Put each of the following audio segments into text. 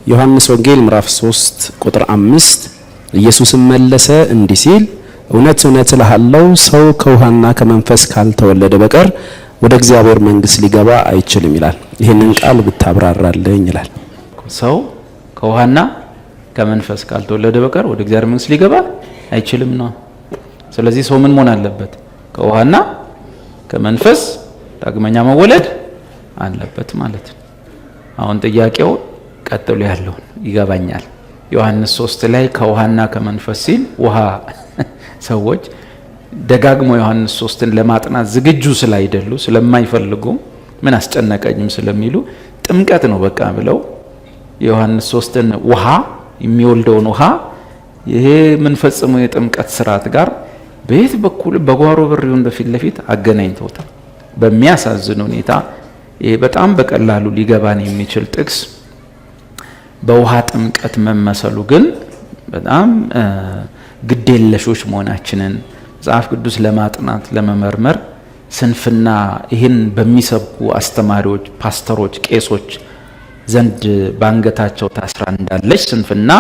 ዮሐንስ ወንጌል ምዕራፍ 3 ቁጥር 5 ኢየሱስም መለሰ እንዲህ ሲል፣ እውነት እውነት እልሃለሁ፣ ሰው ከውሃና ከመንፈስ ካልተወለደ በቀር ወደ እግዚአብሔር መንግሥት ሊገባ አይችልም ይላል። ይህንን ቃል ብታብራራልኝ ይላል። ሰው ከውሃና ከመንፈስ ካልተወለደ በቀር ወደ እግዚአብሔር መንግሥት ሊገባ አይችልም ነው። ስለዚህ ሰው ምን መሆን አለበት? ከውሃና ከመንፈስ ዳግመኛ መወለድ አለበት ማለት ነው። አሁን ጥያቄው ቀጥሎ ያለውን ይገባኛል። ዮሐንስ 3 ላይ ከውሃና ከመንፈስ ሲል ውሃ፣ ሰዎች ደጋግሞ ዮሐንስ 3ን ለማጥናት ዝግጁ ስላይደሉ፣ ስለማይፈልጉ፣ ምን አስጨነቀኝም ስለሚሉ፣ ጥምቀት ነው በቃ ብለው የዮሐንስ 3ን ውሃ፣ የሚወልደውን ውሃ፣ ይሄ የምንፈጽመው የጥምቀት ስርዓት ጋር በየት በኩል በጓሮ በር ይሁን በፊት ለፊት አገናኝተውታል። በሚያሳዝን ሁኔታ ይሄ በጣም በቀላሉ ሊገባን የሚችል ጥቅስ በውሃ ጥምቀት መመሰሉ ግን በጣም ግዴለሾች መሆናችንን፣ መጽሐፍ ቅዱስ ለማጥናት ለመመርመር ስንፍና ይህን በሚሰብኩ አስተማሪዎች፣ ፓስተሮች፣ ቄሶች ዘንድ በአንገታቸው ታስራ እንዳለች ስንፍና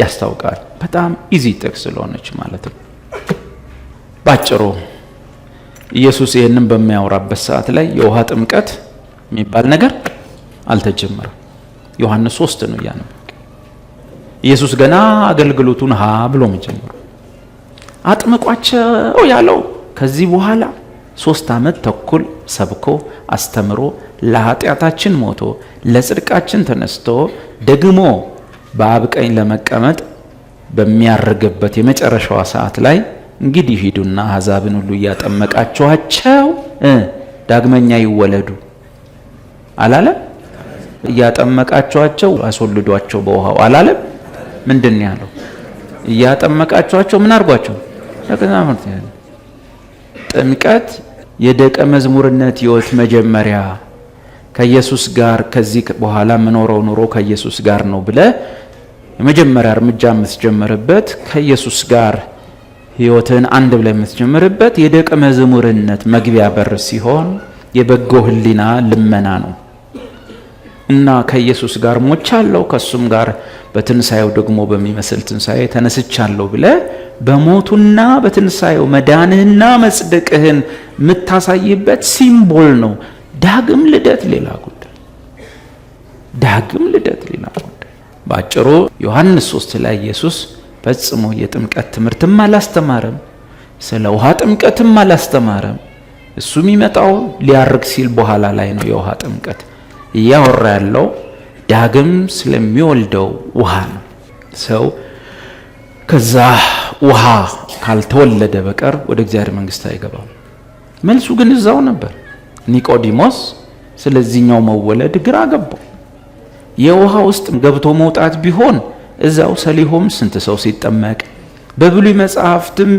ያስታውቃል። በጣም easy ጥቅስ ስለሆነች ማለት ነው። ባጭሩ ኢየሱስ ይህንን በሚያወራበት ሰዓት ላይ የውሃ ጥምቀት የሚባል ነገር አልተጀመረም። ዮሐንስ 3 ነው እያነበ ኢየሱስ ገና አገልግሎቱን ሀ ብሎ መጀመሩ። አጥምቋቸው ያለው ከዚህ በኋላ 3 ዓመት ተኩል ሰብኮ፣ አስተምሮ፣ ለኃጢአታችን ሞቶ ለጽድቃችን ተነስቶ ደግሞ በአብ ቀኝ ለመቀመጥ በሚያርግበት የመጨረሻዋ ሰዓት ላይ እንግዲህ ሂዱና አሕዛብን ሁሉ እያጠመቃችኋቸው ዳግመኛ ይወለዱ አላለም? እያጠመቃችኋቸው አስወልዷቸው በውሃው አላለም? ምንድን ነው ያለው? እያጠመቃችኋቸው ምን አድርጓቸው? ደቀ መዛሙርት። ጥምቀት የደቀ መዝሙርነት ሕይወት መጀመሪያ፣ ከኢየሱስ ጋር ከዚህ በኋላ የምኖረው ኑሮ ከኢየሱስ ጋር ነው ብለህ የመጀመሪያ እርምጃ የምትጀምርበት፣ ከኢየሱስ ጋር ሕይወትህን አንድ ብለህ የምትጀምርበት የደቀ መዝሙርነት መግቢያ በር ሲሆን የበጎ ሕሊና ልመና ነው እና ከኢየሱስ ጋር ሞቻለሁ፣ ከእሱም ጋር በትንሣኤው ደግሞ በሚመስል ትንሣኤ ተነስቻለሁ ብለህ በሞቱና በትንሣኤው መዳንህና መጽደቅህን የምታሳይበት symbol ነው። ዳግም ልደት ሌላ ጉዳይ። ዳግም ልደት ሌላ ጉዳይ። በአጭሩ ዮሐንስ 3 ላይ ኢየሱስ ፈጽሞ የጥምቀት ትምህርትም አላስተማረም፣ ስለ ውሃ ጥምቀትም አላስተማረም። እሱ የሚመጣው ሊያርግ ሲል በኋላ ላይ ነው። የውሃ ጥምቀት እያወራ ያለው ዳግም ስለሚወልደው ውሃ ነው። ሰው ከዛ ውሃ ካልተወለደ በቀር ወደ እግዚአብሔር መንግሥት አይገባም። መልሱ ግን እዛው ነበር። ኒቆዲሞስ ስለዚህኛው መወለድ ግራ ገባው። የውሃ ውስጥ ገብቶ መውጣት ቢሆን እዛው ሰሊሆም ስንት ሰው ሲጠመቅ፣ በብሉይ መጽሐፍትም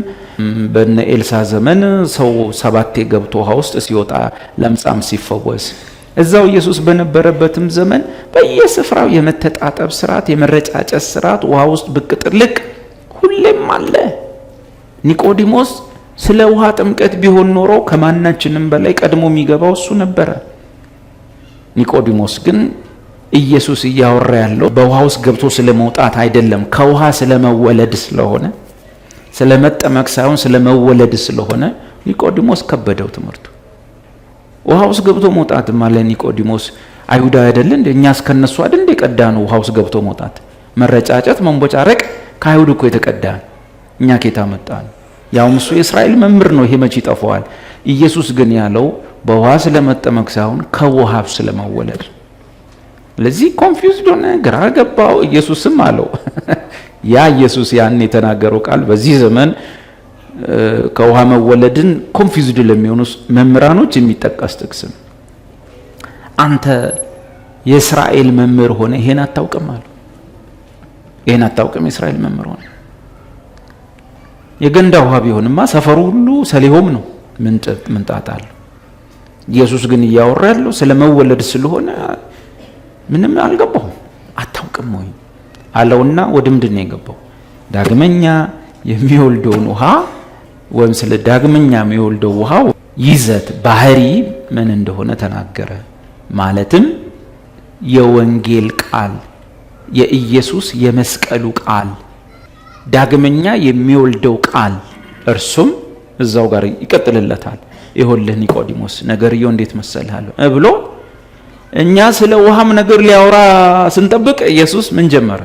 በነ ኤልሳ ዘመን ሰው ሰባቴ ገብቶ ውሃ ውስጥ ሲወጣ ለምጻም ሲፈወስ፣ እዛው ኢየሱስ በነበረበትም ዘመን በየስፍራው የመተጣጠብ ስርዓት፣ የመረጫጨት ስርዓት፣ ውሃ ውስጥ ብቅ ጥልቅ ሁሌም አለ። ኒቆዲሞስ ስለ ውሃ ጥምቀት ቢሆን ኖሮ ከማናችንም በላይ ቀድሞ የሚገባው እሱ ነበረ። ኒቆዲሞስ ግን ኢየሱስ እያወራ ያለው በውሃ ውስጥ ገብቶ ስለ መውጣት አይደለም፣ ከውሃ ስለ መወለድ ስለሆነ፣ ስለ መጠመቅ ሳይሆን ስለ መወለድ ስለሆነ ኒቆዲሞስ ከበደው ትምህርቱ። ውሃ ውስጥ ገብቶ መውጣት ማለት ኒቆዲሞስ አይሁዳዊ አይደለ እንዴ? እኛስ ከነሱ አይደል እንዴ ቀዳ ነው? ውሃ ውስጥ ገብቶ መውጣት፣ መረጫጨት፣ መንቦጫረቅ ከአይሁድ እኮ የተቀዳ ነው። እኛ ኬታ መጣ ነው? ያውም እሱ የእስራኤል መምህር ነው። ይሄ መቼ ይጠፋዋል? ኢየሱስ ግን ያለው በውሃ ስለመጠመቅ ሳይሆን ከውሃ ስለመወለድ። ለዚህ confused ሆነ፣ ግራ ገባው። ኢየሱስም አለው፣ ያ ኢየሱስ ያን የተናገረው ቃል በዚህ ዘመን ከውሃ መወለድን confused ለሚሆኑ መምህራኖች የሚጠቀስ ጥቅስ ነው። አንተ የእስራኤል መምህር ሆነህ ይሄን አታውቅም አለው። ይሄን አታውቅም የእስራኤል መምህር ሆነህ? የገንዳ ውሃ ቢሆንማ ሰፈሩ ሁሉ ሰሊሆም ነው፣ ምንጣት አለው። ኢየሱስ ግን እያወራ ያለው ስለ መወለድ ስለሆነ ምንም አልገባሁም። አታውቅም ወይ አለውና ወደ ምንድን ነው የገባው? ዳግመኛ የሚወልደውን ውሃ ወይም ስለ ዳግመኛ የሚወልደው ውሃ ይዘት፣ ባህሪ ምን እንደሆነ ተናገረ። ማለትም የወንጌል ቃል የኢየሱስ የመስቀሉ ቃል፣ ዳግመኛ የሚወልደው ቃል፣ እርሱም እዛው ጋር ይቀጥልለታል። ይኸውልህ ኒቆዲሞስ ነገርየው እንዴት መሰልሃለሁ ብሎ እኛ ስለ ውሃም ነገር ሊያወራ ስንጠብቅ ኢየሱስ ምን ጀመረ?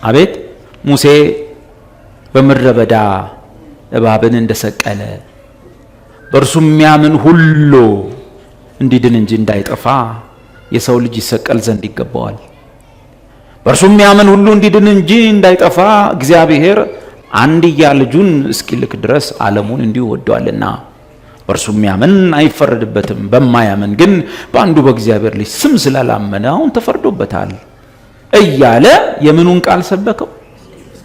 አቤት፣ ሙሴ በምድረ በዳ እባብን እንደሰቀለ በእርሱ የሚያምን ሁሉ እንዲድን እንጂ እንዳይጠፋ የሰው ልጅ ይሰቀል ዘንድ ይገባዋል። በእርሱ የሚያምን ሁሉ እንዲድን እንጂ እንዳይጠፋ እግዚአብሔር አንድያ ልጁን እስኪልክ ድረስ ዓለሙን እንዲሁ ወዷልና በእርሱ የሚያምን አይፈረድበትም። በማያምን ግን በአንዱ በእግዚአብሔር ልጅ ስም ስላላመነ አሁን ተፈርዶበታል እያለ የምኑን ቃል ሰበከው?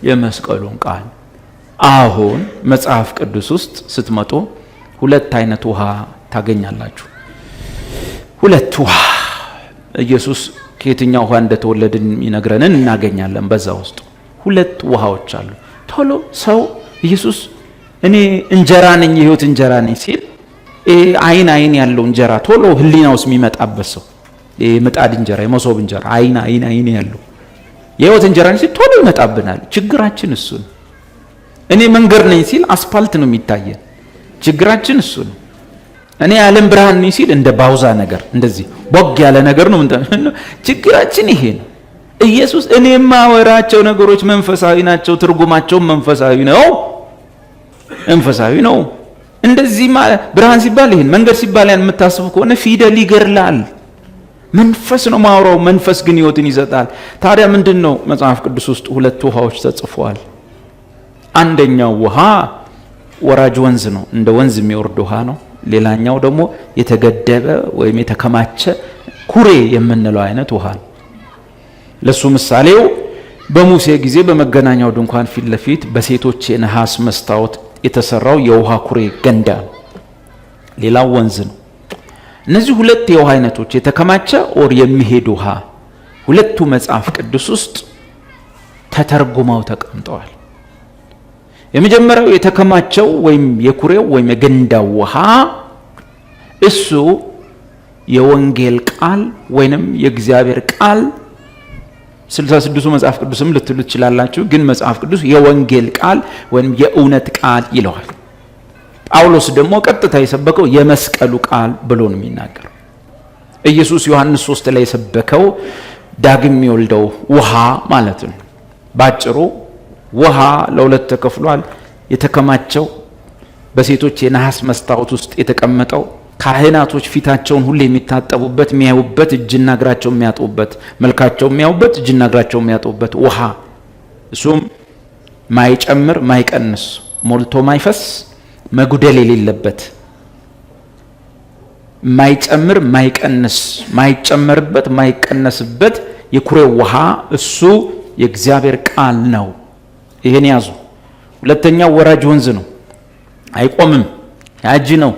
የመስቀሉን ቃል። አሁን መጽሐፍ ቅዱስ ውስጥ ስትመጡ ሁለት አይነት ውሃ ታገኛላችሁ። ሁለት ውሃ፣ ኢየሱስ ከየትኛው ውሃ እንደተወለድን ይነግረንን እናገኛለን። በዛ ውስጥ ሁለት ውሃዎች አሉ። ቶሎ ሰው ኢየሱስ እኔ እንጀራ ነኝ፣ የህይወት እንጀራ ነኝ ሲል አይን አይን ያለው እንጀራ ቶሎ ህሊና ውስጥ የሚመጣበት ሰው፣ የምጣድ እንጀራ፣ የመሶብ እንጀራ፣ አይን አይን አይን ያለው የህይወት እንጀራ ነኝ ሲል ቶሎ ይመጣብናል። ችግራችን እሱ ነው። እኔ መንገድ ነኝ ሲል አስፓልት ነው የሚታየን። ችግራችን እሱ ነው። እኔ የዓለም ብርሃን ነኝ ሲል እንደ ባውዛ ነገር፣ እንደዚህ ቦግ ያለ ነገር ነው። ችግራችን ይሄ ነው። ኢየሱስ እኔ የማወራቸው ነገሮች መንፈሳዊ ናቸው፣ ትርጉማቸውም መንፈሳዊ ነው። መንፈሳዊ ነው። እንደዚህ ብርሃን ሲባል ይሄን፣ መንገድ ሲባል ያን የምታስቡ ከሆነ ፊደል ይገድላል። መንፈስ ነው ማውራው። መንፈስ ግን ህይወትን ይሰጣል። ታዲያ ምንድን ነው? መጽሐፍ ቅዱስ ውስጥ ሁለት ውሃዎች ተጽፈዋል። አንደኛው ውሃ ወራጅ ወንዝ ነው፣ እንደ ወንዝ የሚወርድ ውሃ ነው። ሌላኛው ደግሞ የተገደበ ወይም የተከማቸ ኩሬ የምንለው አይነት ውሃ ነው። ለሱ ምሳሌው በሙሴ ጊዜ በመገናኛው ድንኳን ፊት ለፊት በሴቶች የነሐስ መስታወት የተሰራው የውሃ ኩሬ ገንዳ ነው። ሌላው ወንዝ ነው። እነዚህ ሁለት የውሃ አይነቶች፣ የተከማቸ or የሚሄድ ውሃ፣ ሁለቱ መጽሐፍ ቅዱስ ውስጥ ተተርጉመው ተቀምጠዋል። የመጀመሪያው የተከማቸው ወይም የኩሬው ወይም የገንዳው ውሃ፣ እሱ የወንጌል ቃል ወይንም የእግዚአብሔር ቃል፣ 66ቱ መጽሐፍ ቅዱስም ልትሉ ትችላላችሁ። ግን መጽሐፍ ቅዱስ የወንጌል ቃል ወይንም የእውነት ቃል ይለዋል። ጳውሎስ ደግሞ ቀጥታ የሰበከው የመስቀሉ ቃል ብሎ ነው የሚናገረው። ኢየሱስ ዮሐንስ 3 ላይ የሰበከው ዳግም የሚወልደው ውሃ ማለት ነው። ባጭሩ ውሃ ለሁለት ተከፍሏል። የተከማቸው፣ በሴቶች የነሐስ መስታወት ውስጥ የተቀመጠው፣ ካህናቶች ፊታቸውን ሁሌ የሚታጠቡበት፣ የሚያዩበት፣ እጅና እግራቸው የሚያጥቡበት፣ መልካቸው የሚያዩበት፣ እጅና እግራቸው የሚያጥቡበት ውሃ፣ እሱም ማይጨምር ማይቀንስ፣ ሞልቶ ማይፈስ፣ መጉደል የሌለበት፣ ማይጨምር ማይቀንስ፣ ማይጨመርበት ማይቀነስበት የኩሬው ውሃ፣ እሱ የእግዚአብሔር ቃል ነው። ይሄን ያዙ። ሁለተኛው ወራጅ ወንዝ ነው። አይቆምም። ያጅ ነው፣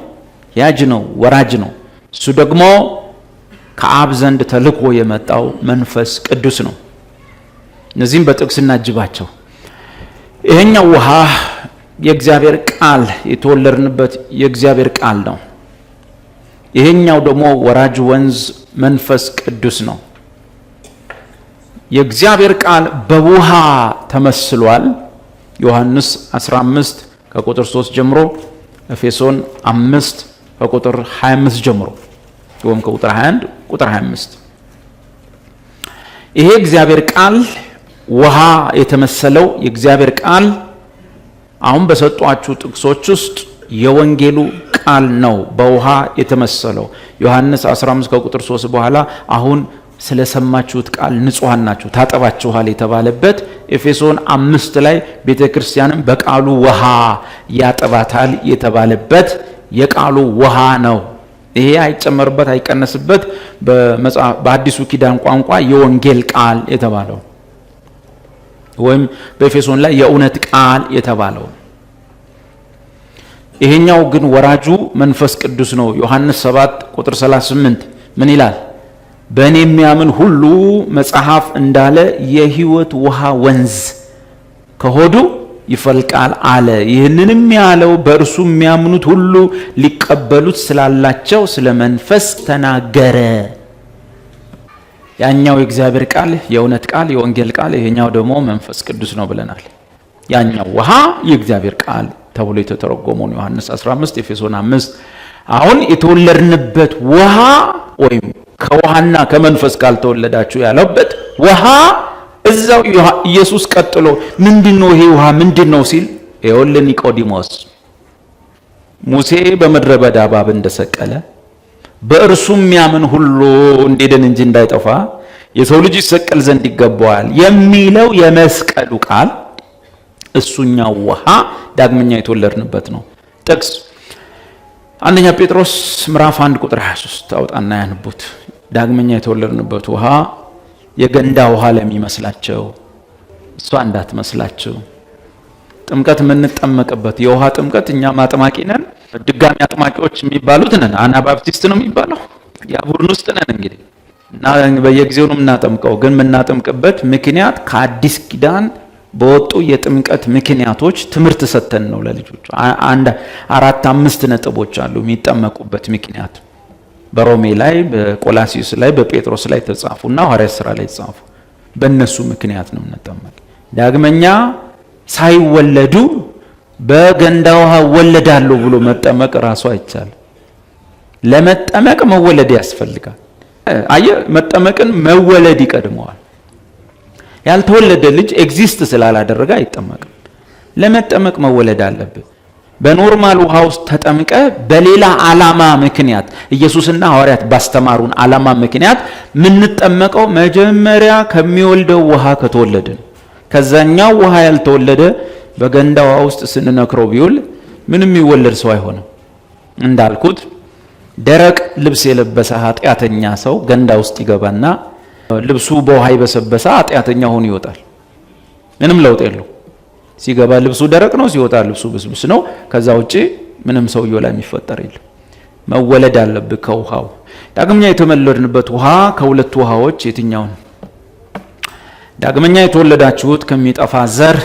ያጅ ነው፣ ወራጅ ነው። እሱ ደግሞ ከአብ ዘንድ ተልኮ የመጣው መንፈስ ቅዱስ ነው። እነዚህም በጥቅስ እናጅባቸው። ይሄኛው ውሃ የእግዚአብሔር ቃል፣ የተወለድንበት የእግዚአብሔር ቃል ነው። ይሄኛው ደግሞ ወራጅ ወንዝ መንፈስ ቅዱስ ነው። የእግዚአብሔር ቃል በውሃ ተመስሏል። ዮሐንስ 15 ከቁጥር 3 ጀምሮ፣ ኤፌሶን 5 ከቁጥር 25 ጀምሮ ወይም ከቁጥር 21 ቁጥር 25። ይሄ እግዚአብሔር ቃል፣ ውሃ የተመሰለው የእግዚአብሔር ቃል፣ አሁን በሰጧችሁ ጥቅሶች ውስጥ የወንጌሉ ቃል ነው በውሃ የተመሰለው። ዮሐንስ 15 ከቁጥር 3 በኋላ አሁን ስለሰማችሁት ቃል ንጹሐን ናችሁ፣ ታጠባችኋል የተባለበት፣ ኤፌሶን 5 ላይ ቤተ ክርስቲያንም በቃሉ ውሃ ያጥባታል የተባለበት የቃሉ ውሃ ነው። ይሄ አይጨመርበት አይቀነስበት፣ በአዲሱ ኪዳን ቋንቋ የወንጌል ቃል የተባለው ወይም በኤፌሶን ላይ የእውነት ቃል የተባለው። ይሄኛው ግን ወራጁ መንፈስ ቅዱስ ነው። ዮሐንስ 7 ቁጥር 38 ምን ይላል? በእኔ የሚያምን ሁሉ መጽሐፍ እንዳለ የሕይወት ውሃ ወንዝ ከሆዱ ይፈልቃል አለ። ይህንንም ያለው በእርሱ የሚያምኑት ሁሉ ሊቀበሉት ስላላቸው ስለ መንፈስ ተናገረ። ያኛው የእግዚአብሔር ቃል የእውነት ቃል የወንጌል ቃል፣ ይሄኛው ደግሞ መንፈስ ቅዱስ ነው ብለናል። ያኛው ውሃ የእግዚአብሔር ቃል ተብሎ የተተረጎመውን ዮሐንስ 15፣ ኤፌሶን 5። አሁን የተወለድንበት ውሃ ወይም ከውሃና ከመንፈስ ካልተወለዳችሁ ያለበት ውሃ እዛው ኢየሱስ ቀጥሎ ምንድነው ይሄ ውሃ ምንድነው ሲል፣ ይኸውልህ ኒቆዲሞስ፣ ሙሴ በምድረ በዳ እባብ እንደሰቀለ በእርሱ የሚያምን ሁሉ እንዲድን እንጂ እንዳይጠፋ የሰው ልጅ ይሰቀል ዘንድ ይገባዋል የሚለው የመስቀሉ ቃል እሱኛው ውሃ ዳግመኛ የተወለድንበት ነው። ጥቅስ አንደኛ ጴጥሮስ ምዕራፍ 1 ቁጥር 23 አውጣና ያንቡት። ዳግመኛ የተወለድንበት ውሃ የገንዳ ውሃ ለሚመስላቸው እሷ እንዳትመስላችሁ። ጥምቀት የምንጠመቅበት የውሃ ጥምቀት፣ እኛ አጥማቂ ነን፣ ድጋሚ አጥማቂዎች የሚባሉት ነን። አናባፕቲስት ነው የሚባለው ያ ቡድን ውስጥ ነን እንግዲህ፣ እና በየጊዜው ነው የምናጠምቀው። ግን የምናጠምቅበት ምክንያት ከአዲስ ኪዳን በወጡ የጥምቀት ምክንያቶች ትምህርት ሰጥተን ነው ለልጆቹ። አንድ አራት አምስት ነጥቦች አሉ የሚጠመቁበት ምክንያት፣ በሮሜ ላይ፣ በቆላሲስ ላይ፣ በጴጥሮስ ላይ ተጻፉና ሐዋርያት ስራ ላይ ተጻፉ። በእነሱ ምክንያት ነው የምንጠመቅ። ዳግመኛ ሳይወለዱ በገንዳ ውሃ እወለዳለሁ ብሎ መጠመቅ ራሱ አይቻልም። ለመጠመቅ መወለድ ያስፈልጋል። አየህ፣ መጠመቅን መወለድ ይቀድመዋል። ያልተወለደ ልጅ exist ስላላደረገ አይጠመቅም። ለመጠመቅ መወለድ አለብህ። በ normal ውሃ ውስጥ ተጠምቀ በሌላ ዓላማ ምክንያት፣ ኢየሱስና ሐዋርያት ባስተማሩን ዓላማ ምክንያት የምንጠመቀው መጀመሪያ ከሚወልደው ውሃ ከተወለድን። ከዛኛው ውሃ ያልተወለደ በገንዳ ውሃ ውስጥ ስንነክረው ቢውል ምንም የሚወለድ ሰው አይሆንም። እንዳልኩት ደረቅ ልብስ የለበሰ ኃጢአተኛ ሰው ገንዳ ውስጥ ይገባና ልብሱ በውሃ የበሰበሰ ኃጢአተኛ ሆኖ ይወጣል። ምንም ለውጥ የለው። ሲገባ ልብሱ ደረቅ ነው፣ ሲወጣ ልብሱ ብስብስ ነው። ከዛ ውጪ ምንም ሰውየው ላይ የሚፈጠር የለም። መወለድ አለብህ ከውሃው። ዳግመኛ የተወለድንበት ውሃ ከሁለቱ ውሃዎች የትኛውን? ዳግመኛ የተወለዳችሁት ከሚጠፋ ዘር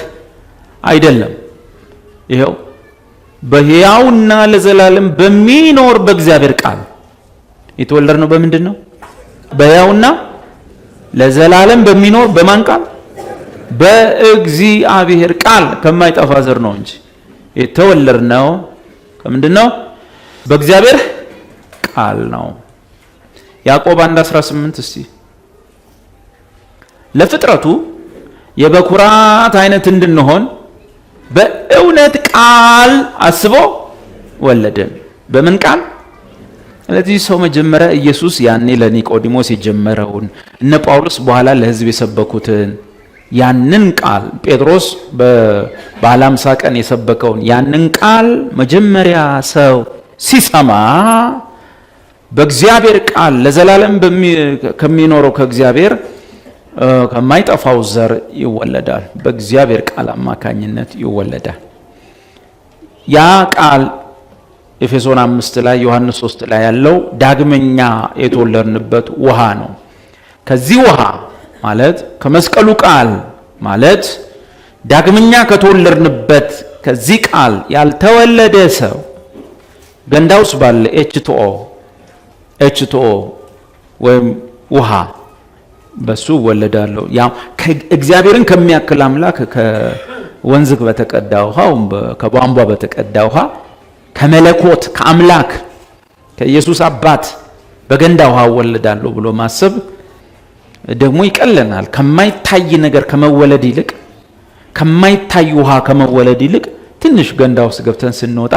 አይደለም፣ ይኸው በሕያውና ለዘላለም በሚኖር በእግዚአብሔር ቃል። የተወለድነው በምንድን ነው? በሕያውና ለዘላለም በሚኖር በማን ቃል? በእግዚአብሔር ቃል። ከማይጠፋ ዘር ነው እንጂ የተወለድነው ከምንድን ነው? በእግዚአብሔር ቃል ነው። ያዕቆብ 1:18 እስቲ። ለፍጥረቱ የበኩራት አይነት እንድንሆን በእውነት ቃል አስቦ ወለደን። በምን ቃል? ስለዚህ ሰው መጀመሪያ ኢየሱስ ያኔ ለኒቆዲሞስ የጀመረውን፣ እነ ጳውሎስ በኋላ ለሕዝብ የሰበኩትን ያንን ቃል፣ ጴጥሮስ በበዓለ ሃምሳ ቀን የሰበከውን ያንን ቃል መጀመሪያ ሰው ሲሰማ በእግዚአብሔር ቃል ለዘላለም ከሚኖረው ከእግዚአብሔር ከማይጠፋው ዘር ይወለዳል። በእግዚአብሔር ቃል አማካኝነት ይወለዳል። ያ ቃል ኤፌሶን 5 ላይ፣ ዮሐንስ 3 ላይ ያለው ዳግመኛ የተወለድንበት ውሃ ነው። ከዚህ ውሃ ማለት ከመስቀሉ ቃል ማለት ዳግመኛ ከተወለድንበት ከዚህ ቃል ያልተወለደ ሰው ገንዳ ውስጥ ባለ H2O H2O ወይም ውሃ በሱ እወለዳለሁ። ያ እግዚአብሔርን ከሚያክል አምላክ ከወንዝ በተቀዳ ውሃ፣ ከቧንቧ በተቀዳ ውሃ፣ ከመለኮት ከአምላክ ከኢየሱስ አባት በገንዳ ውሃ እወለዳለሁ ብሎ ማሰብ ደግሞ ይቀለናል። ከማይታይ ነገር ከመወለድ ይልቅ፣ ከማይታይ ውሃ ከመወለድ ይልቅ ትንሽ ገንዳ ውስጥ ገብተን ስንወጣ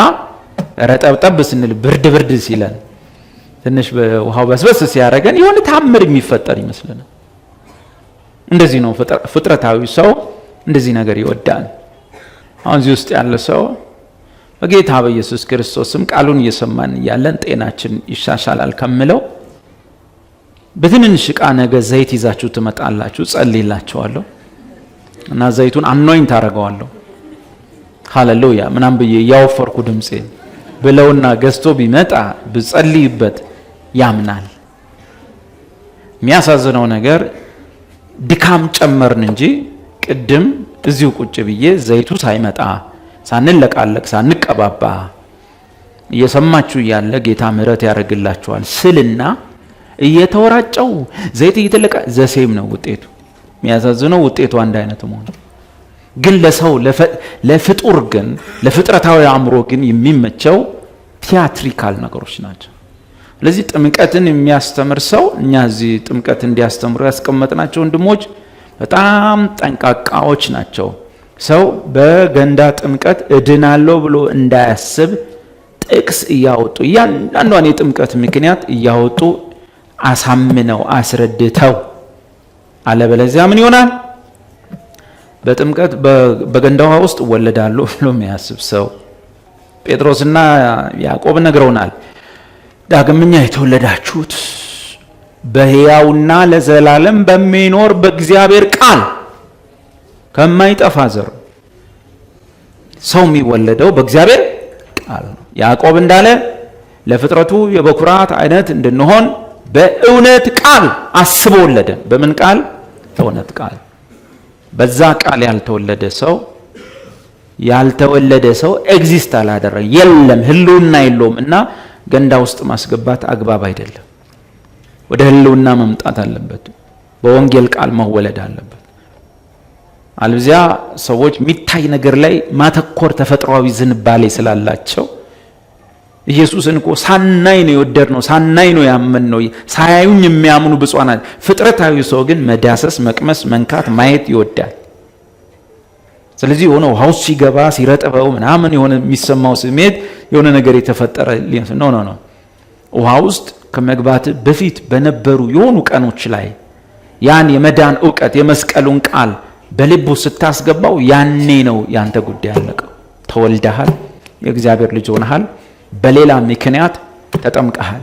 ረጠብጠብ ስንል፣ ብርድ ብርድ ሲለን፣ ትንሽ ውሃው በስበስ ሲያደርገን የሆነ ታምር የሚፈጠር ይመስለናል። እንደዚህ ነው ፍጥረታዊ ሰው፣ እንደዚህ ነገር ይወዳል። አሁን እዚህ ውስጥ ያለ ሰው በጌታ በኢየሱስ ክርስቶስም ቃሉን እየሰማን እያለን ጤናችን ይሻሻላል ከምለው በትንንሽ ዕቃ ነገ ዘይት ይዛችሁ ትመጣላችሁ፣ ጸልይላችኋለሁ እና ዘይቱን anoint አደርገዋለሁ፣ ሃሌሉያ ምናምን ብዬ እያወፈርኩ ድምፄን ብለውና ገዝቶ ቢመጣ ብጸልይበት ያምናል። የሚያሳዝነው ነገር ድካም ጨመርን እንጂ ቅድም እዚሁ ቁጭ ብዬ ዘይቱ ሳይመጣ፣ ሳንለቃለቅ፣ ሳንቀባባ እየሰማችሁ እያለ ጌታ ምሕረት ያደርግላችኋል ስልና እየተወራጨው ዘይት እየተለቀ the same ነው ውጤቱ። የሚያሳዝነው ውጤቱ አንድ አይነት መሆኑ ግን ለሰው ለፍጡር ግን ለፍጥረታዊ አእምሮ ግን የሚመቸው theatrical ነገሮች ናቸው። ስለዚህ ጥምቀትን የሚያስተምር ሰው፣ እኛ እዚህ ጥምቀት እንዲያስተምሩ ያስቀመጥናቸው ወንድሞች በጣም ጠንቃቃዎች ናቸው። ሰው በገንዳ ጥምቀት እድናለሁ ብሎ እንዳያስብ ጥቅስ እያወጡ፣ እያንዳንዷን የጥምቀት ምክንያት እያወጡ አሳምነው አስረድተው፣ አለበለዚያ ምን ይሆናል? በጥምቀት በገንዳ ውሃ ውስጥ እወለዳለሁ ብሎ የሚያስብ ሰው፣ ጴጥሮስና ያዕቆብ ነግረውናል። ዳግመኛ የተወለዳችሁት በሕያውና ለዘላለም በሚኖር በእግዚአብሔር ቃል ከማይጠፋ ዘር። ሰው የሚወለደው በእግዚአብሔር ቃል ነው። ያዕቆብ እንዳለ ለፍጥረቱ የበኩራት አይነት እንድንሆን በእውነት ቃል አስቦ ወለደን። በምን ቃል? በእውነት ቃል። በዛ ቃል ያልተወለደ ሰው exist አላደረገ፣ የለም፣ ህልውና የለውም እና ገንዳ ውስጥ ማስገባት አግባብ አይደለም። ወደ ህልውና መምጣት አለበት። በወንጌል ቃል መወለድ አለበት። አለበለዚያ ሰዎች የሚታይ ነገር ላይ ማተኮር ተፈጥሯዊ ዝንባሌ ስላላቸው፣ ኢየሱስን እኮ ሳናይ ነው የወደድነው፣ ሳናይ ነው ያመንነው፣ ሳያዩኝ የሚያምኑ ብፁዓን ናቸው። ፍጥረታዊ ሰው ግን መዳሰስ፣ መቅመስ፣ መንካት፣ ማየት ይወዳል። ስለዚህ የሆነ ውሃ ውስጥ ሲገባ ሲረጥበው ምናምን የሆነ የሚሰማው ስሜት የሆነ ነገር የተፈጠረ፣ no, no, no። ውሃ ውስጥ ከመግባት በፊት በነበሩ የሆኑ ቀኖች ላይ ያን የመዳን እውቀት የመስቀሉን ቃል በልቡ ስታስገባው ያኔ ነው ያንተ ጉዳይ ያለቀው። ተወልደሃል፣ የእግዚአብሔር ልጅ ሆነሃል። በሌላ ምክንያት ተጠምቀሃል።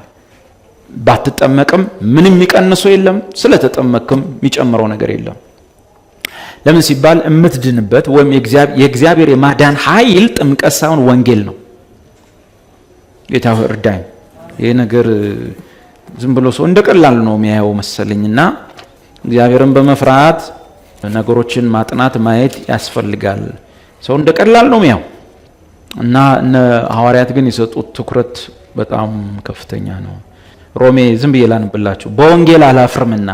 ባትጠመቅም ምንም የሚቀንሰው የለም፣ ስለተጠመቅክም የሚጨምረው ነገር የለም። ለምን ሲባል የምትድንበት ወይም የእግዚአብሔር የማዳን ኃይል ጥምቀት ሳይሆን ወንጌል ነው። ጌታ ሆይ እርዳኝ። ይህ ነገር ዝም ብሎ ሰው እንደ ቀላል ነው የሚያየው መሰለኝና እግዚአብሔርን በመፍራት ነገሮችን ማጥናት ማየት ያስፈልጋል። ሰው እንደ ቀላል ነው የሚያው እና እነ ሐዋርያት ግን የሰጡት ትኩረት በጣም ከፍተኛ ነው። ሮሜ ዝም ብዬ ላንብላችሁ። በወንጌል አላፍርምና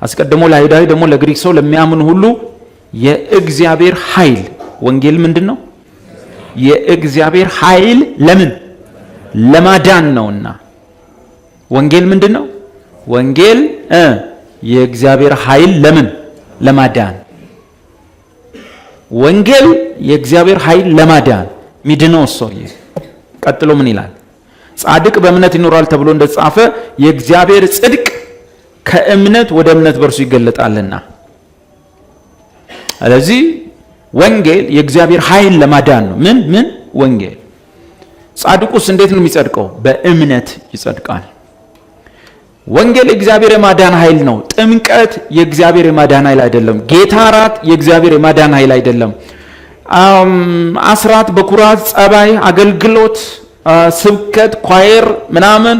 አስቀድሞ ለአይሁዳዊ ደግሞ ለግሪክ ሰው ለሚያምኑ ሁሉ የእግዚአብሔር ኃይል። ወንጌል ምንድን ነው? የእግዚአብሔር ኃይል ለምን? ለማዳን ነውና። ወንጌል ምንድን ነው? ወንጌል የእግዚአብሔር ኃይል ለምን? ለማዳን። ወንጌል የእግዚአብሔር ኃይል ለማዳን፣ ሚድነው ሰውዬ። ቀጥሎ ምን ይላል? ጻድቅ በእምነት ይኖራል ተብሎ እንደተጻፈ የእግዚአብሔር ጽድቅ ከእምነት ወደ እምነት በእርሱ ይገለጣልና። ስለዚህ ወንጌል የእግዚአብሔር ኃይል ለማዳን ነው። ምን ወንጌል? ጻድቁስ እንዴት ነው የሚጸድቀው? በእምነት ይጸድቃል። ወንጌል የእግዚአብሔር የማዳን ኃይል ነው። ጥምቀት የእግዚአብሔር የማዳን ኃይል አይደለም። ጌታ እራት የእግዚአብሔር የማዳን ኃይል አይደለም። አስራት፣ በኩራት፣ ጸባይ፣ አገልግሎት፣ ስብከት፣ choir ምናምን፣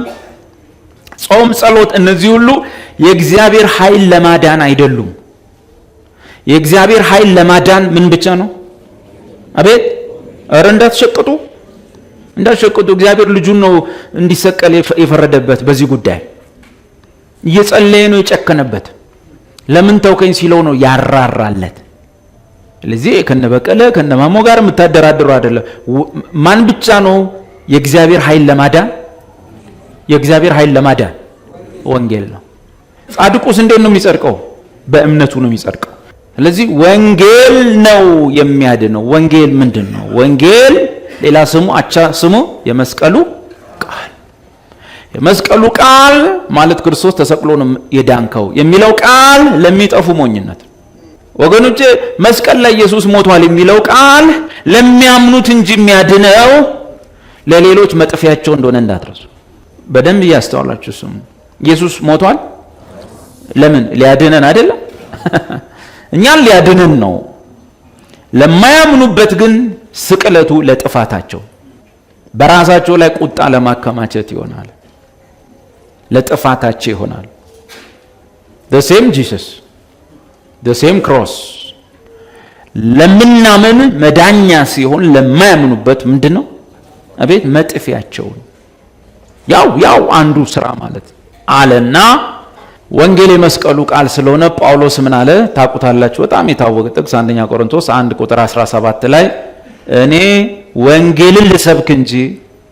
ጾም፣ ጸሎት፣ እነዚህ ሁሉ የእግዚአብሔር ኃይል ለማዳን አይደሉም። የእግዚአብሔር ኃይል ለማዳን ምን ብቻ ነው? አቤት፣ እረ እንዳትሸቅጡ፣ እንዳትሸቅጡ። እግዚአብሔር ልጁን ነው እንዲሰቀል የፈረደበት። በዚህ ጉዳይ እየጸለየ ነው የጨከነበት። ለምን ተውከኝ ሲለው ነው ያራራለት። ስለዚህ ከነ በቀለ ከነ ማሞ ጋር የምታደራድረው አይደለም። ማን ብቻ ነው የእግዚአብሔር ኃይል ለማዳን? የእግዚአብሔር ኃይል ለማዳን ወንጌል ነው። ጻድቁስ እንዴት ነው የሚጸድቀው? በእምነቱ ነው የሚጸድቀው። ስለዚህ ወንጌል ነው የሚያድነው። ወንጌል ምንድን ነው? ወንጌል ሌላ ስሙ፣ አቻ ስሙ የመስቀሉ ቃል። የመስቀሉ ቃል ማለት ክርስቶስ ተሰቅሎ ነው የዳንከው የሚለው ቃል ለሚጠፉ ሞኝነት። ወገኖቼ፣ መስቀል ላይ ኢየሱስ ሞቷል የሚለው ቃል ለሚያምኑት እንጂ የሚያድነው ለሌሎች መጥፊያቸው እንደሆነ እንዳትረሱ። በደንብ እያስተዋላችሁ ስሙ። ኢየሱስ ሞቷል። ለምን? ሊያድነን አይደለም? እኛን ሊያድነን ነው። ለማያምኑበት ግን ስቅለቱ ለጥፋታቸው፣ በራሳቸው ላይ ቁጣ ለማከማቸት ይሆናል። ለጥፋታቸው ይሆናል። The same Jesus, the same cross ለምናምን መዳኛ ሲሆን ለማያምኑበት ምንድን ነው? አቤት፣ መጥፊያቸውን። ያው አንዱ ስራ ማለት አለና ወንጌል የመስቀሉ ቃል ስለሆነ ጳውሎስ ምን አለ? ታውቁታላችሁ። በጣም የታወቀ ጥቅስ አንደኛ ቆሮንቶስ 1 ቁጥር 17 ላይ እኔ ወንጌልን ልሰብክ እንጂ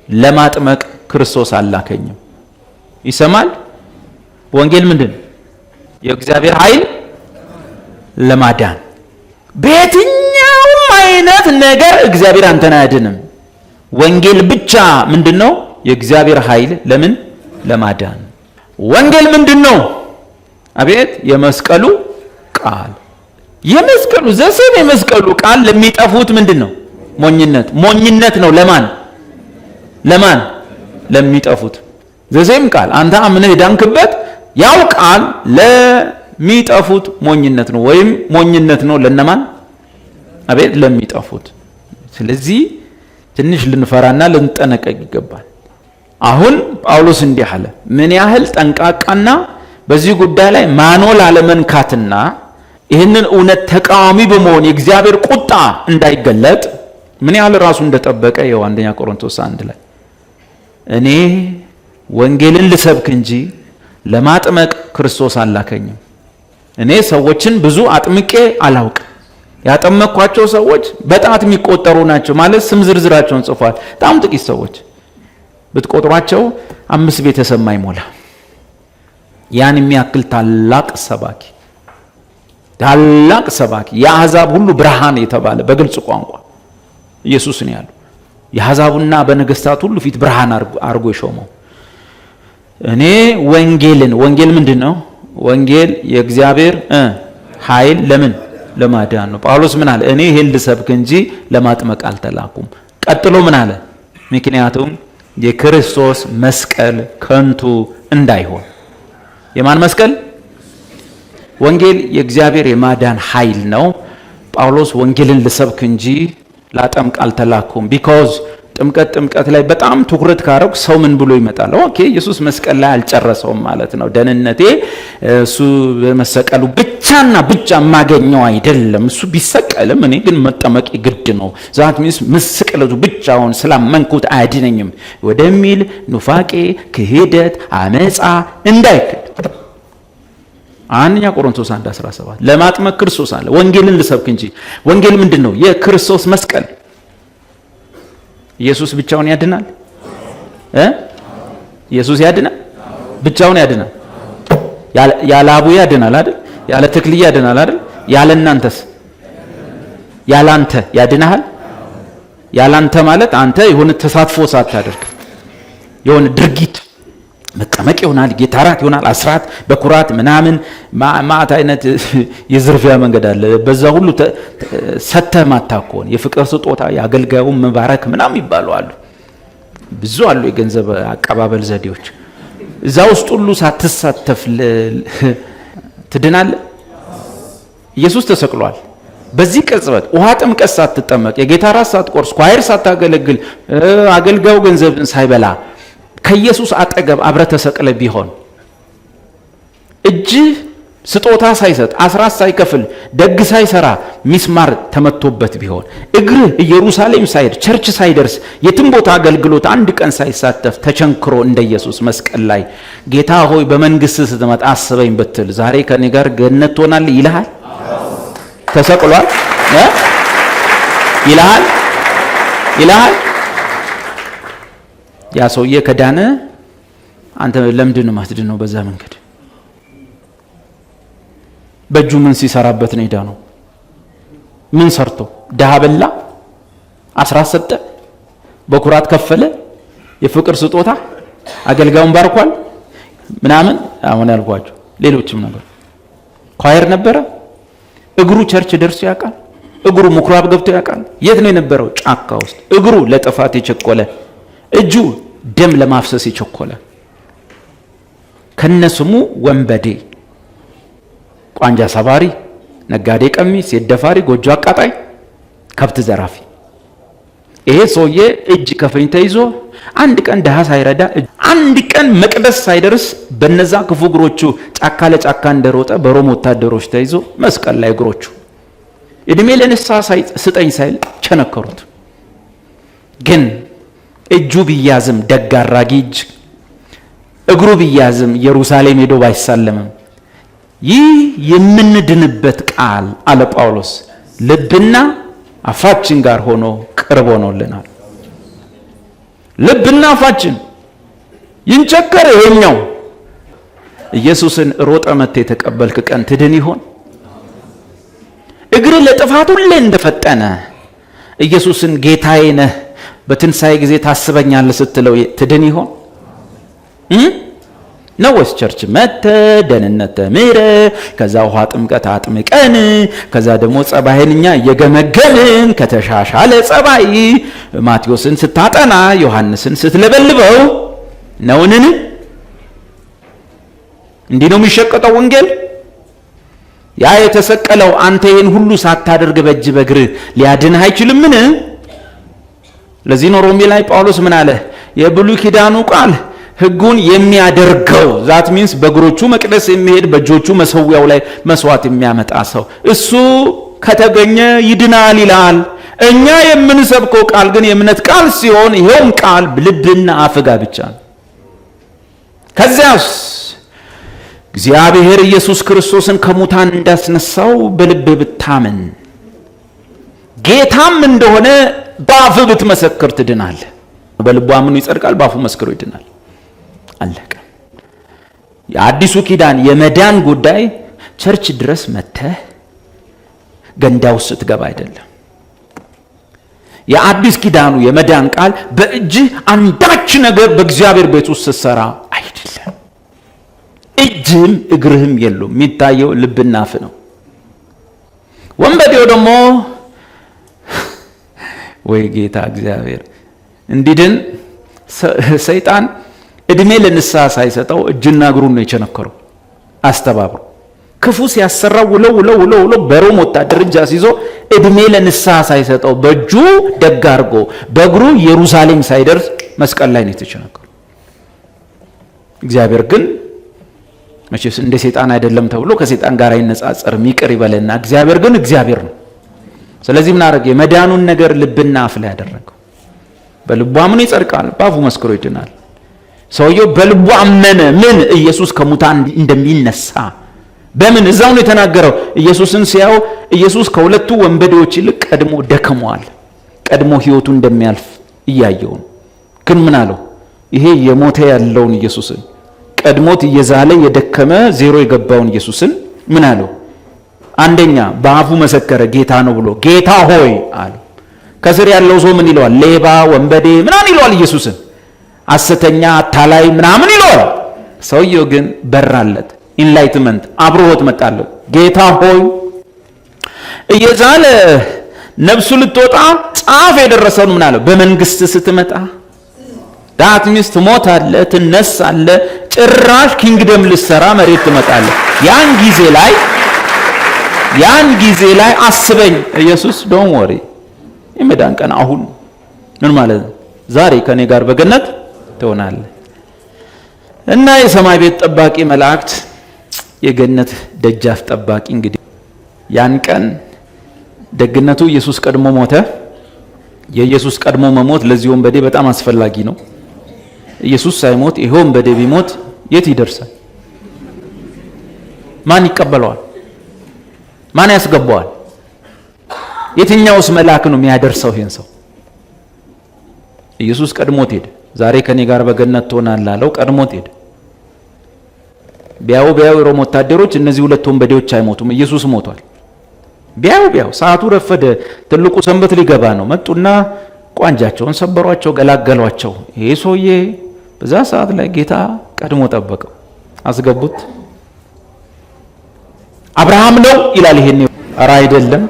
ለማጥመቅ ክርስቶስ አላከኝም። ይሰማል። ወንጌል ምንድን ነው? የእግዚአብሔር ኃይል ለማዳን። በየትኛውም አይነት ነገር እግዚአብሔር አንተን አያድንም። ወንጌል ብቻ ምንድን ነው? የእግዚአብሔር ኃይል ለምን? ለማዳን። ወንጌል ምንድን ነው? አቤት፣ የመስቀሉ ቃል። የመስቀሉ ዘስም የመስቀሉ ቃል ለሚጠፉት ምንድን ነው? ሞኝነት። ሞኝነት ነው ለማን? ለማን? ለሚጠፉት። ዘሴም ቃል አንተ አምነህ የዳንክበት ያው ቃል ለሚጠፉት ሞኝነት ነው፣ ወይም ሞኝነት ነው ለነማን? አቤት፣ ለሚጠፉት። ስለዚህ ትንሽ ልንፈራና ልንጠነቀቅ ይገባል። አሁን ጳውሎስ እንዲህ አለ። ምን ያህል ጠንቃቃና በዚህ ጉዳይ ላይ ማኖ ላለመንካትና ይህንን እውነት ተቃዋሚ በመሆን የእግዚአብሔር ቁጣ እንዳይገለጥ ምን ያህል ራሱ እንደጠበቀ ይኸው አንደኛ ቆሮንቶስ 1 ላይ እኔ ወንጌልን ልሰብክ እንጂ ለማጥመቅ ክርስቶስ አላከኝም። እኔ ሰዎችን ብዙ አጥምቄ አላውቅም። ያጠመቅኳቸው ሰዎች በጣት የሚቆጠሩ ናቸው። ማለት ስም ዝርዝራቸውን ጽፏል። በጣም ጥቂት ሰዎች ብትቆጥሯቸው 5 ቤተሰብ ማይሞላ። ያን የሚያክል ታላቅ ሰባኪ፣ ታላቅ ሰባኪ፣ የአሕዛብ ሁሉ ብርሃን የተባለ በግልጽ ቋንቋ ኢየሱስ ነው ያለው። የአሕዛቡና በነገስታት ሁሉ ፊት ብርሃን አርጎ የሾመው። እኔ ወንጌልን፣ ወንጌል ምንድን ነው? ወንጌል የእግዚአብሔር ኃይል ለምን? ለማዳን ነው። ጳውሎስ ምን አለ? እኔ ይሄን ልሰብክ እንጂ ለማጥመቅ አልተላኩም። ቀጥሎ ምን አለ? ምክንያቱም የክርስቶስ መስቀል ከንቱ እንዳይሆን። የማን መስቀል? ወንጌል የእግዚአብሔር የማዳን ኃይል ነው። ጳውሎስ ወንጌልን ልሰብክ እንጂ ላጠምቅ አልተላኩም። Because ጥምቀት ላይ በጣም ትኩረት ካረኩ ሰው ምን ብሎ ይመጣል? Okay፣ ኢየሱስ መስቀል ላይ አልጨረሰውም ማለት ነው። ደህንነቴ እሱ በመሰቀሉ ብቻና ብቻ የማገኘው አይደለም። እሱ ቢሰቀልም እኔ ግን መጠመቅ ግድ ነው። That means መስቀሉ ብቻውን ስላመንኩት አያድነኝም ወደሚል ኑፋቄ፣ ክህደት፣ አመፃ እንዳይክድ። አንደኛ ቆሮንቶስ 1:17 ለማጥመቅ ክርስቶስ አለ። ወንጌልን ልሰብክ እንጂ። ወንጌል ምንድን ነው? የክርስቶስ መስቀል። ኢየሱስ ብቻውን ያድናል? ኢየሱስ ያድናል? ብቻውን ያድናል? ያለ አቡ ያድናል አይደል? ያለ ተክልዬ ያድናል አይደል? ያለ እናንተስ? ያለ አንተ ያድናል? ያለ አንተ ማለት አንተ የሆነ ተሳትፎ ሳታደርግ የሆነ ድርጊት መጠመቅ ይሆናል፣ ጌታ እራት ይሆናል፣ አስራት በኩራት ምናምን ማአት አይነት የዝርፊያ መንገድ አለ። በዛ ሁሉ ሰተህ ማታኮን የፍቅር ስጦታ የአገልጋዩን መባረክ ምናምን ይባሉ አሉ። ብዙ አሉ የገንዘብ አቀባበል ዘዴዎች። እዛ ውስጥ ሁሉ ሳትሳተፍ ትድናለህ? ኢየሱስ ተሰቅሏል። በዚህ ቅጽበት ውሃ ጥምቀት ሳትጠመቅ፣ የጌታ እራት ሳትቆርስ፣ choir ሳታገለግል፣ አገልጋዩ ገንዘብን ሳይበላ ከኢየሱስ አጠገብ አብረህ ተሰቅለህ ቢሆን፣ እጅህ ስጦታ ሳይሰጥ፣ አስራት ሳይከፍል፣ ደግ ሳይሰራ ሚስማር ተመቶበት ቢሆን፣ እግርህ ኢየሩሳሌም ሳይሄድ፣ church ሳይደርስ፣ የትም ቦታ አገልግሎት አንድ ቀን ሳይሳተፍ ተቸንክሮ እንደ ኢየሱስ መስቀል ላይ ጌታ ሆይ በመንግስትህ ስትመጣ አስበኝ ብትል ዛሬ ከኔ ጋር ገነት ትሆናለህ ይልሃል? ተሰቅሏል ይልሃል? ይልሃል? ያ ሰውዬ ከዳነ አንተ ለምንድን ነው የማትድነው? በዛ መንገድ በእጁ ምን ሲሰራበት ነው የዳነው? ምን ሰርቶ? ድሃ በላ፣ አስራት ሰጠ፣ በኩራት ከፈለ፣ የፍቅር ስጦታ አገልጋዩን ባርኳል ምናምን፣ አሁን ያልኳቸው ሌሎችም ነገር። Choir ነበረ። እግሩ church ደርሶ ያውቃል? እግሩ ምኩራብ ገብቶ ያውቃል? የት ነው የነበረው? ጫካ ውስጥ። እግሩ ለጥፋት የቸኮለ፣ እጁ ደም ለማፍሰስ የቸኮለ፣ ከነስሙ ወንበዴ፣ ቋንጃ ሰባሪ፣ ነጋዴ ቀሚ፣ ሴት ደፋሪ፣ ጎጆ አቃጣይ፣ ከብት ዘራፊ። ይሄ ሰውዬ እጅ ከፍንጅ ተይዞ አንድ ቀን ድሃ ሳይረዳ፣ አንድ ቀን መቅደስ ሳይደርስ በነዛ ክፉ እግሮቹ ጫካ ለጫካ እንደሮጠ በሮም ወታደሮች ተይዞ መስቀል ላይ እግሮቹ እድሜ ለንስሐ ስጠኝ ሳይል ቸነከሩት። ግን እጁ ቢያዝም ደግ አድራጊ እጅ፣ እግሩ ቢያዝም ኢየሩሳሌም ሄዶ ባይሳለምም ይህ የምንድንበት ቃል አለ ጳውሎስ ልብና አፋችን ጋር ሆኖ ቅርብ ሆኖልናል። ልብና አፋችን ይንቸከር። ይሄኛው ኢየሱስን ሮጠ መጥተህ የተቀበልክ ቀን ትድን ይሆን? እግር ለጥፋት ሁሌ እንደፈጠነ ኢየሱስን ጌታዬ ነህ በትንሣኤ ጊዜ ታስበኛለህ ስትለው ትድን ይሆን ነው ወይስ church መጥተህ ደህንነት ተምረህ ከዛ ውሃ ጥምቀት አጥምቀን ከዛ ደግሞ ጸባይን እኛ እየገመገምን ከተሻሻለ ጸባይ ማቴዎስን ስታጠና ዮሐንስን ስትለበልበው ነውንን? እንዲህ ነው የሚሸቀጠው ወንጌል? ያ የተሰቀለው አንተ ይህን ሁሉ ሳታደርግ በእጅ በእግርህ ሊያድንህ አይችልምን? ለዚህ ነው ሮሜ ላይ ጳውሎስ ምን አለ? የብሉይ ኪዳኑ ቃል ሕጉን የሚያደርገው፣ that means በእግሮቹ መቅደስ የሚሄድ፣ በእጆቹ መሰዊያው ላይ መስዋዕት የሚያመጣ ሰው እሱ ከተገኘ ይድናል ይላል። እኛ የምንሰብከው ቃል ግን የእምነት ቃል ሲሆን ይሄውም ቃል ልብና አፍ ጋር ብቻ ነው። ከዚያስ እግዚአብሔር ኢየሱስ ክርስቶስን ከሙታን እንዳስነሳው በልብህ ብታምን፣ ጌታም እንደሆነ በአፍህ ብትመሰክር ትድናለህ። በልቡ አምኖ ይጸድቃል፣ በአፉ መስክሮ ይድናል። አለቀ። የአዲሱ ኪዳን የመዳን ጉዳይ church ድረስ መጥተህ ገንዳ ውስጥ ስትገባ አይደለም። የአዲስ ኪዳኑ የመዳን ቃል በእጅህ አንዳች ነገር በእግዚአብሔር ቤት ውስጥ ስትሰራ አይደለም። እጅህም እግርህም የሉም። የሚታየው ልብና አፍ ነው። ወንበዴው ደግሞ ወይ ጌታ እግዚአብሔር እንዲድን ሰይጣን እድሜ ለንስሐ ሳይሰጠው እጅና እግሩን ነው የቸነከረው አስተባብሮ። ክፉ ሲያሰራው ውለው ውለው ውለው ውለው በሮም ወታደር እጅ አስይዞ እድሜ ለንስሐ ሳይሰጠው በእጁ ደግ አድርጎ በእግሩ ኢየሩሳሌም ሳይደርስ መስቀል ላይ ነው የተቸነከረው። እግዚአብሔር ግን መቼስ እንደ ሰይጣን አይደለም ተብሎ ከሰይጣን ጋር አይነጻጸርም፣ ይቅር ይበለና እግዚአብሔር ግን እግዚአብሔር ነው። ስለዚህ ምን አደረገ? የመዳኑን ነገር ልብና አፍ ላይ ያደረገው። በልቡ አምኖ ይጸድቃል፣ በአፉ መስክሮ ይድናል። ሰውየው በልቡ አመነ። ምን? ኢየሱስ ከሙታን እንደሚነሳ። በምን? እዛው ነው የተናገረው። ኢየሱስን ሲያው ኢየሱስ ከሁለቱ ወንበዴዎች ይልቅ ቀድሞ ደክሟል፣ ቀድሞ ህይወቱ እንደሚያልፍ እያየው ነው። ግን ምን አለው? ይሄ የሞተ ያለውን ኢየሱስን፣ ቀድሞት እየዛለ የደከመ ዜሮ የገባውን ኢየሱስን ምን አለው? አንደኛ በአፉ መሰከረ ጌታ ነው ብሎ፣ ጌታ ሆይ አለው። ከስር ያለው ሰው ምን ይለዋል? ሌባ፣ ወንበዴ ምናምን ይለዋል። ኢየሱስን ሐሰተኛ፣ አታላይ ምናምን ይለዋል። ሰውየው ግን በራለት፣ enlightenment አብርሆት መጣለት። ጌታ ሆይ እየዛለ ነፍሱ ልትወጣ ጫፍ የደረሰውን ምን አለው? በመንግስት ስትመጣ። That means ትሞታለህ፣ ትነሳለህ፣ ጭራሽ kingdom ልትሰራ መሬት ትመጣለህ። ያን ጊዜ ላይ አስበኝ። ኢየሱስ don't worry፣ የመዳን ቀን አሁን። ምን ማለት ነው? ዛሬ ከኔ ጋር በገነት ትሆናለህ። እና የሰማይ ቤት ጠባቂ መላእክት፣ የገነት ደጃፍ ጠባቂ እንግዲህ ያን ቀን ደግነቱ ኢየሱስ ቀድሞ ሞተ። የኢየሱስ ቀድሞ መሞት ለዚህ ወንበዴ በጣም አስፈላጊ ነው። ኢየሱስ ሳይሞት ይሄ ወንበዴ ቢሞት የት ይደርሳል? ማን ይቀበለዋል? ማን ያስገባዋል? የትኛውስ መልአክ ነው የሚያደርሰው ይሄን ሰው? ኢየሱስ ቀድሞት ሄደ። ዛሬ ከኔ ጋር በገነት ትሆናለህ አለው። ቀድሞት ሄደ። ቢያዩ ቢያዩ የሮም ወታደሮች እነዚህ ሁለት ወንበዴዎች አይሞቱም፣ ኢየሱስ ሞቷል። ቢያዩ ቢያዩ ሰዓቱ ረፈደ፣ ትልቁ ሰንበት ሊገባ ነው። መጡና ቋንጃቸውን ሰበሯቸው፣ ገላገሏቸው። ይሄ ሰውዬ በዛ ሰዓት ላይ ጌታ ቀድሞ ጠበቀው፣ አስገቡት። አብርሃም ነው ይላል። ይሄኔ ኧረ አይደለም።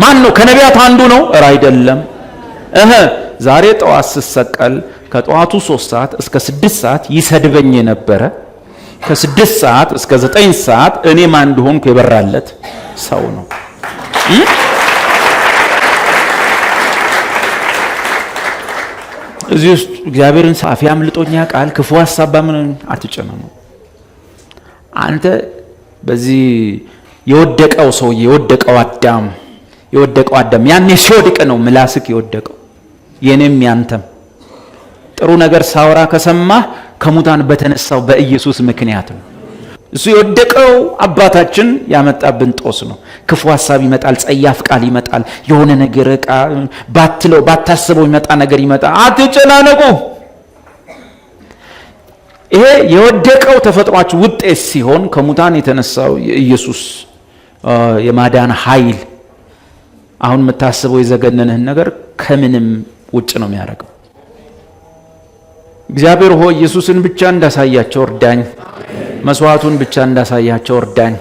ማን ነው? ከነቢያት አንዱ ነው። ኧረ አይደለም። እህ ዛሬ ጠዋት ስሰቀል ከጠዋቱ 3 ሰዓት እስከ 6 ሰዓት ይሰድበኝ የነበረ፣ ከ6 ሰዓት እስከ 9 ሰዓት እኔ ማን እንደሆንኩ የበራለት ሰው ነው። እዚህ ውስጥ እግዚአብሔርን አፌ አምልጦኛ ቃል ክፉ ሀሳብ በምን አትጨመሙ። አንተ በዚህ የወደቀው ሰውዬ፣ የወደቀው አዳም ያኔ ሲወድቅ ነው ምላስክ የወደቀው፣ የኔም ያንተም። ጥሩ ነገር ሳወራ ከሰማህ ከሙታን በተነሳው በኢየሱስ ምክንያት ነው። እሱ የወደቀው አባታችን ያመጣብን ጦስ ነው። ክፉ ሀሳብ ይመጣል፣ ጸያፍ ቃል ይመጣል፣ የሆነ ነገር ዕቃ ባትለው ባታስበው ይመጣ ነገር ይመጣል። አትጨናነቁ። ይሄ የወደቀው ተፈጥሯችሁ ውጤት ሲሆን ከሙታን የተነሳው የኢየሱስ የማዳን ኃይል አሁን የምታስበው የዘገነንህን ነገር ከምንም ውጭ ነው የሚያደርገው። እግዚአብሔር ሆይ ኢየሱስን ብቻ እንዳሳያቸው እርዳኝ። መስዋዕቱን ብቻ እንዳሳያቸው እርዳኝ።